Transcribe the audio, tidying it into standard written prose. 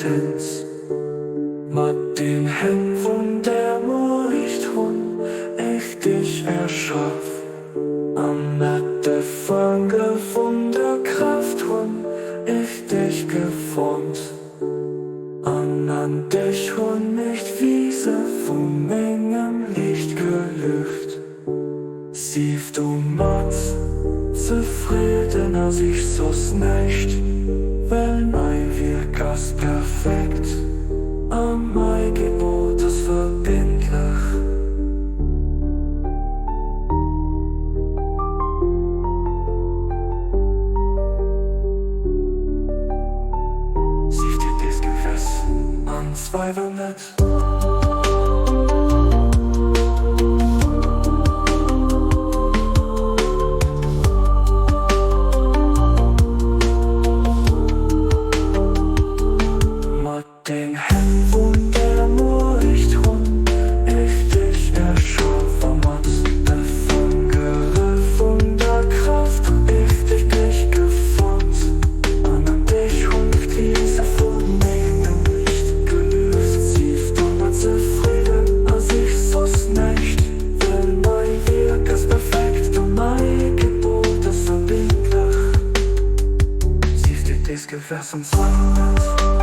Existenz. Mat den Hänn vun der Muecht hunn ech dech erschaf, a mat de Fanger vun der Kraaft hunn ech dech geformt, an an dech hunn ech d'Wise vu mengem Liicht geluecht. Sief domat zefridden a sich soss näischt, well mäi Wierk ass perfekt a mäi Gebot ass verbindlech. Sief dir dees gewëss an zweiwel net. Mat den Hänn vun der Muecht hunn ech dech erschaf a mat de Fangere vun der Kraaft hunn ech dech geformt an an dech hunn ech d'Wise vu mengem Liicht geluecht. Sief domat zefridden a sich soss näischt, well mäi Wierk ass perfekt a mäi Gebot ass verbindlech. Sief dir dees gewäss an zweiwel net.